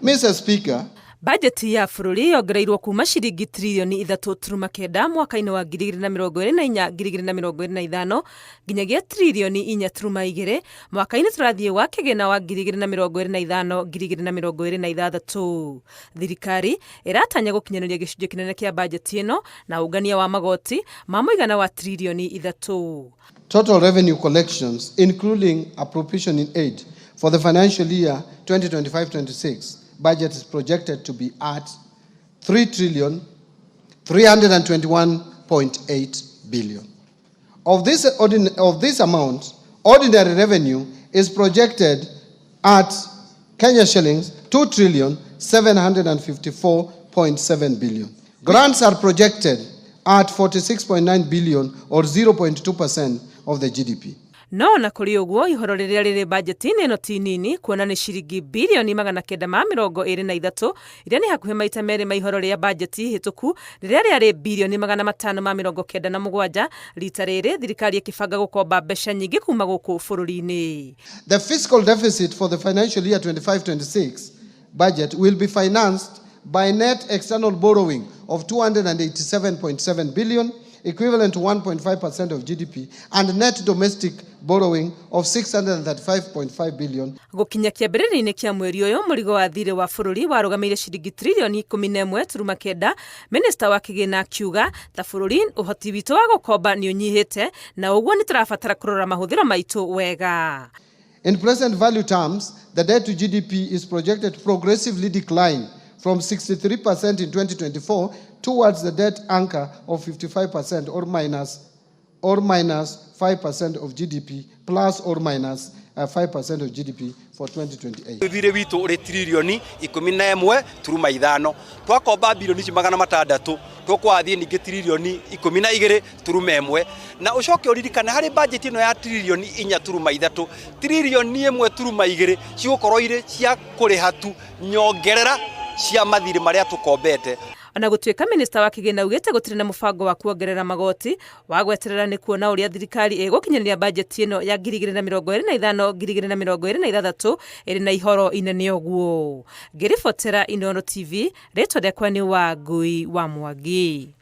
Mr. Speaker, Bajeti ya bũrũri yongereirwo kuma ciringi tririoni 3.9 mwaka-inĩ wa 2024 2025 nginyagia tririoni 4.2 mwaka-inĩ tũrathiĩ wa kĩgĩna wa 2025 2026. Thirikari ĩratanya gũkinyanĩria gĩcunjĩ kĩnene kĩa bajeti ĩno na ũngania wa magoti ma mũigana wa tririoni 3. Total revenue collections, including appropriation in aid for the financial year 2025-26 budget, is projected to be at 3 trillion 321.8 billion. Of this amount, ordinary revenue is projected at Kenya shillings 2 trillion 754.7 billion. Grants are projected at 46.9 billion or 0.2% of the GDP. No ona kũrĩ ũguo, ihoro rĩrĩa rĩrĩ bajeti-inĩ ĩno ti nini, kuona nĩ ciringi birioni 923, iria nĩ hakuhĩ maita merĩ ma ihoro rĩa bajeti hĩtũku rĩrĩa rĩarĩ birioni 597. Rita rĩrĩ thirikari ĩkĩbanga gũkomba mbeca nyingĩ kuma gũkũ bũrũri-inĩ. The fiscal deficit for the financial year 25-26 budget will be financed by net external borrowing of 287.7 billion, equivalent to 1.5% of GDP, and net domestic borrowing of 635.5 billion. Gũkinya kĩambĩrĩria-inĩ kĩa mweri ũyũ, mũrigo wa thirĩ wa bũrũri warũgamĩire ciringi tririoni 11.9. Minista wa kĩgĩna akiuga ta bũrũri ũhoti witũ wa gũkomba nĩ ũnyihĩte na ũguo nĩ tũrabatara kũrora mahũthĩro maitũ wega. In present value terms, the debt to GDP is projected to progressively decline from 63% in 2024 towards the debt anchor of 55% or minus 5% of GDP, plus or minus 5% of GDP for 2028. Thirĩ witũ ũrĩ tririoni 11.5. Twakomba birioni ici 600, tũkwathiĩ ningĩ tririoni 12.1. Na ũcoke ũririkane, harĩ bajeti ĩno ya tririoni 4.3, tririoni 1.2 cigũkorwo irĩ cia kũrĩha tu nyongerera cia mathirĩ marĩa tũkombete. Ona gũtuĩka minista wa kĩgĩna augĩte gũtirĩ na mũbango wa kuongerera magoti, wa gweterera nĩ kuona ũrĩa thirikari ĩgũkinyanĩria bajeti ĩno ya 2025 2026 ĩrĩ na ihoro inene ũguo. Ngĩribotera Inooro TV, rĩtwa rĩakwa nĩ Wangui wa Mwangi.